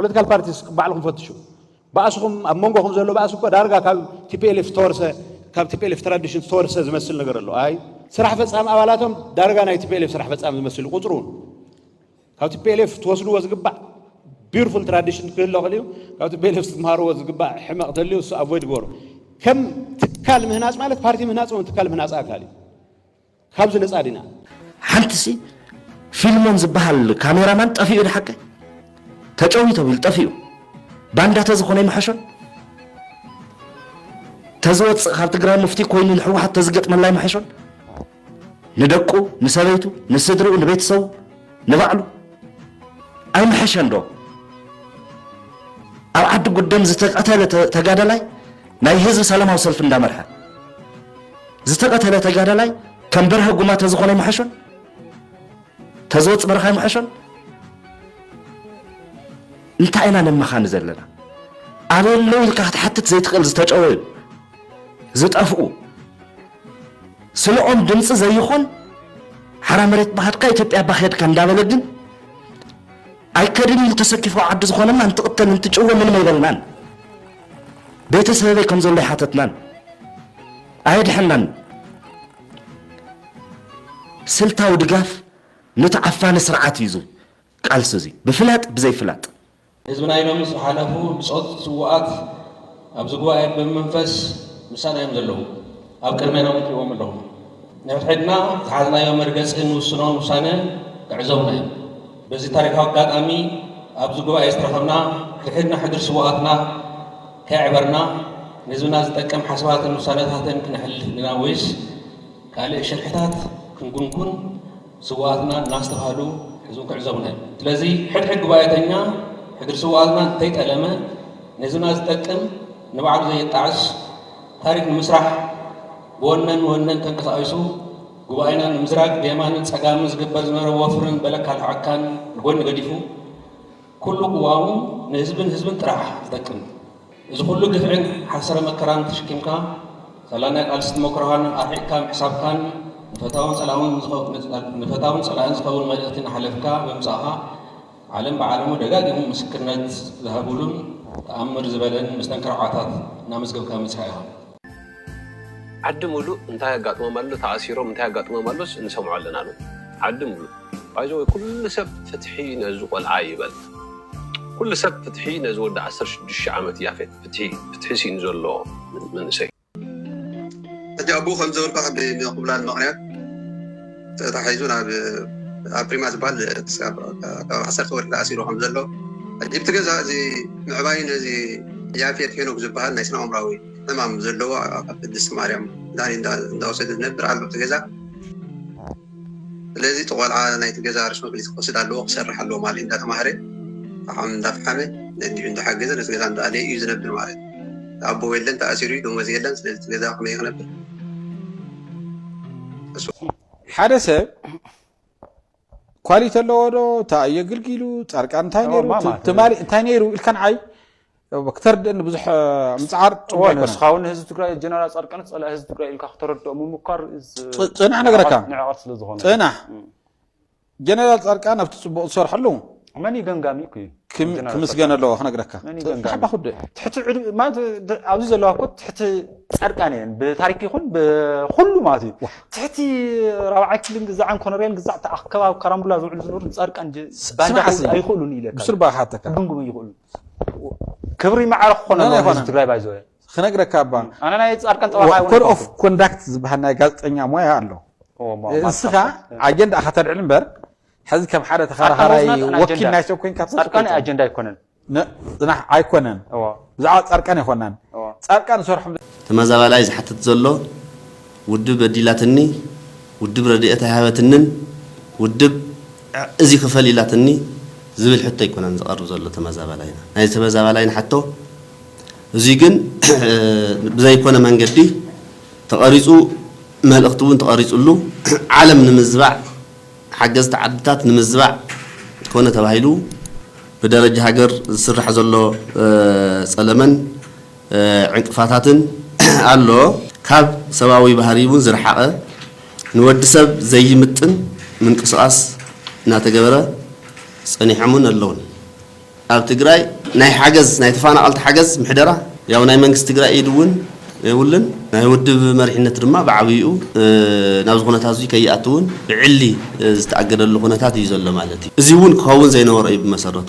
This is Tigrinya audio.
ፖለቲካል ፓርቲስ ባዕልኹም ፈትሹ። ባእስኹም ኣብ መንጎኹም ዘሎ ባእሲ እኮ ዳርጋ ካብ ቲ ፒ ኤል ኤፍ ዝተወርሰ ካብ ቲ ፒ ኤል ኤፍ ትራዲሽን ዝተወርሰ ዝመስል ነገር ኣሎ። ኣይ ስራሕ ፈጻሚ ኣባላቶም ዳርጋ ናይ ቲ ፒ ኤል ኤፍ ስራሕ ፈጻሚ ዝመስል ቁጽሩ እውን ካብ ቲ ፒ ኤል ኤፍ ትወስድዎ ዝግባእ ቢዩቲፉል ትራዲሽን ክህሎ ክእል እዩ። ካብ ቲ ፒ ኤል ኤፍ ትመሃርዎ ዝግባእ ሕመቕ ተልዩ እሱ ኣቮይድ ግበሩ። ከም ትካል ምህናጽ ማለት ፓርቲ ምህናጽ እውን ትካል ምህናጽ ኣካል እዩ። ካብዚ ነጻ ዲና? ሓንትሲ ፊልሞን ዝበሃል ካሜራማን ጠፊኡ ዶ ሓቀይ? ተጨውዩ ተባሂሉ ጠፊኡ። ባንዳ ተዝኾነ ኣይምሓሾን? ተዝወፅእ ካብ ትግራይ ሙፍቲ ኮይኑ ንሕወሓት ተዝገጥመላ ኣይምሓሾን? ንደቁ፣ ንሰበይቱ፣ ንስድርኡ፣ ንቤተሰቡ፣ ንባዕሉ ኣይምሓሸን ዶ? ኣብ ዓዲ ጉደም ዝተቐተለ ተ- ተጋዳላይ ናይ ህዝቢ ሰላማዊ ሰልፊ እንዳመርሐ ዝተቐተለ ተጋዳላይ ከም በርሀ ጉማ ተዝኾነ ኣይምሓሾን? ተዝወፅ በረኻ ኣይምሓሾን? እንታይ ኢና ነመኻኒ ዘለና? ኣበይ ኣለዉ ኢልካ ክትሓትት ዘይትኽእል ዝተጨወዩ፣ ዝጠፍኡ፣ ስለኦም ድምፂ ዘይኾን ሓራ መሬት ባኸድካ ኢትዮጵያ ባኸድካ እንዳበለ ግን ኣይከድን ኢሉ ተሰኪፉ ዓዲ ዝኾነና እንትቕተል እንትጭወ ምንም ኣይበልናን። ቤተሰበይ ከም ዘሎ ኣይሓተትናን። ኣየድሐናን። ስልታዊ ድጋፍ ነቲ ዓፋኒ ስርዓት እዩ እዚ ቃልሲ እዚ ብፍላጥ ብዘይፍላጥ። ህዝብና ኢሎም ዝሓለፉ ብጾት ስዉኣት ኣብዚ ጉባኤ ብመንፈስ ምሳና እዮም ዘለዉ። ኣብ ቅድሜና እውን ትሪእዎም ኣለኹም። ንሕድሕድና ዝሓዝናዮ መርገጺ እንውስኖን ውሳነ ክዕዘቡና እዮም። በዚ ታሪኻዊ ኣጋጣሚ ኣብዚ ጉባኤ ዝተረኸብና ሕድሕድና ሕድሪ ስዉኣትና ከየዕበርና ንህዝብና ዝጠቅም ሓሳባትን ውሳነታትን ክነሕልፍ ኢና ወይስ ካልእ ሽርሕታት ክንጉንጉን ስውኣትና እናስተብሃሉ ሕዝቡ ክዕዘቡና እዩ። ስለዚ ሕድሕድ ጉባኤተኛ ሕድሪ ስውኣትና እንተይጠለመ ንህዝብና ዝጠቅም ንባዕሉ ዘየጣዕስ ታሪክ ንምስራሕ ብወነን ወነን ተንቀሳቒሱ ጉባኤና ንምዝራግ ብየማንን ጸጋምን ዝግበር ዝነበረ ወፍርን በለካ ልሕዐካን ንጎኒ ገዲፉ ኩሉ ቅዋሙ ንህዝብን ህዝብን ጥራሕ ዝጠቅም እዚ ኩሉ ግፍዕን ሓሰረ መከራን ተሸኪምካ ሳላ ናይ ቃልሲ ተመክሮኻን ኣርሒቕካ ምሕሳብካን ንፈታውን ጸላእን ዝኸውን መልእኽቲ እናሓለፍካ ብምምጻእኻ ዓለም ብዓለሙ ደጋጊሙ ምስክርነት ዝሃብሉን ተኣምር ዝበለን መስተንክር ዓወታት እናመዝገብካ መጺኻ ኢኻ። ዓዲ ሙሉእ እንታይ ኣጋጥሞም ኣሎ ተኣሲሮም እንታይ ኣጋጥሞም ኣሎስ ንሰምዖ ኣለና ሎሚ ዓዲ ሙሉእ ባይዘወይ ኩሉ ሰብ ፍትሒ ነዚ ቆልዓ ይበል ኩሉ ሰብ ፍትሒ ነዚ ወዲ ዓሰርተ ሽዱሽተ ዓመት ያፌት ፍትሒ ፍትሒ ሲኢኑ ዘሎ መንእሰይ። ሕጂ ኣቦኡ ከም ዝበልካ ብመቕብላል ምኽንያት ተታሒዙ ናብ ኣብ ፕሪማ ዝበሃል ክሳብ ዓሰርተ ወርሒ ተኣሲሩ ከም ዘሎ ሕጂ ኣብቲ ገዛ እዚ ምዕባይ ነዚ ያፌት ሄኖክ ዝበሃል ናይ ስነ ኣእምራዊ ሕማም ዘለዎ ኣብ ቅድስቲ ማርያም መድሃኒት እንዳወሰደ ዝነብር ኣሎ ኣብቲ ገዛ። ስለዚ እቲ ቆልዓ ናይቲ ገዛ ሪስፖንሲቢሊቲ ክወስድ ኣለዎ ክሰርሕ ኣለዎ ማለት እዩ። እንዳተማህረ ዓቕሚ እንዳፈሓመ ነዲኡ እንዳሓገዘ ነቲ ገዛ እንዳኣለየ እዩ ዝነብር ማለት እዩ። ኣቦ የለን ተኣሲሩ እዩ ደሞዝ የለን ስለዚ እቲ ገዛ ከመይ ክነብር እሱ ሓደ ሰብ ኳሊቲ ኣለዎ ዶ? እንታይ ኣየግልጊሉ? ፃድቃን እንታይ ነይሩ? ትማሊ እንታይ ነይሩ ኢልካ ንዓይ ክተርድእኒ ብዙሕ ምፅዓር ፅቡቅ ኣይኮነን። ንስኻ እውን ንህዝቢ ትግራይ ጀነራል ፃድቃን ፀላኢ ህዝቢ ትግራይ ኢልካ ክተረድኦ ምምኳር ፅናሕ ነግረካ ንዕቐት ስለዝኾነ ፅናሕ ጀነራል ፃድቃን ኣብቲ ፅቡቅ ዝሰርሐሉ መን እዩ ገምጋሚ እኮ እዩ ክምስገን ኣለዎ ክነግረካ ንሓባ ኩደ ትሕቲ ዕድመ ማለት ኣብዚ ዘለዋ እኮ ትሕቲ ፃድቃን እየን ብታሪክ ይኹን ብኩሉ ማለት እዩ ትሕቲ ራብዓይ ክፍልን ግዛዕን ኮነሬል ግዛዕ ኣብ ከባቢ ካራምቡላ ዝውዕሉ ዝነበሩ ፃድቃን ባንዳ ኣይኽእሉን ኢለ ብሱር ባሓተካ ግምግም ይኽእሉ ክብሪ ማዕረ ክኾነ ኣለዎ ህዝቢ ትግራይ ባይዘወ ክነግረካ እባ ኣነ ናይ ፃድቃን ፀባሓ ኮድ ኦፍ ኮንዳክት ዝበሃል ናይ ጋዜጠኛ ሞያ ኣሎ ንስኻ ኣጀንዳ ከተድዕል እምበር ሕዚ ከም ሓደ ተኸራኸራይ ወኪል ናይ ሰብ ኮይንካ ፃድቃን ኣጀንዳ ኣይኮነን ፅናሕ ኣይኮነን ብዛዕባ ፃድቃን ኣይኮናን ፃድቃን ዝሰርሖም ተመዛባላይ ዝሓትት ዘሎ ውድብ በዲላትኒ ውድብ ረድኤት ኣይሃበትንን ውድብ እዚ ክፈል ኢላትኒ ዝብል ሕቶ ኣይኮነን ዝቐርብ ዘሎ ተመዛባላይና ናይዚ ተመዛባላይና ሕቶ እዙይ ግን ብዘይኮነ መንገዲ ተቐሪፁ መልእኽቲ እውን ተቐሪፁሉ ዓለም ንምዝባዕ ሓገዝቲ ዓድታት ንምዝባዕ ኮነ ተባሂሉ ብደረጃ ሃገር ዝስራሕ ዘሎ ፀለመን ዕንቅፋታትን ኣሎ። ካብ ሰብኣዊ ባህሪ እውን ዝረሓቐ ንወዲ ሰብ ዘይምጥን ምንቅስቓስ እናተገበረ ፀኒሖምን ኣለውን። ኣብ ትግራይ ናይ ሓገዝ ናይ ተፈናቐልቲ ሓገዝ ምሕደራ ያው ናይ መንግስቲ ትግራይ ኢድ እውን የብሉን። ናይ ውድብ መሪሕነት ድማ ብዓብይኡ ናብዚ ኩነታት እዚ ከይኣቱ እውን ብዕሊ ዝተኣገደሉ ኩነታት እዩ ዘሎ ማለት እዩ። እዚ እውን ክኸውን ዘይነበሮ እዩ ብመሰረቱ።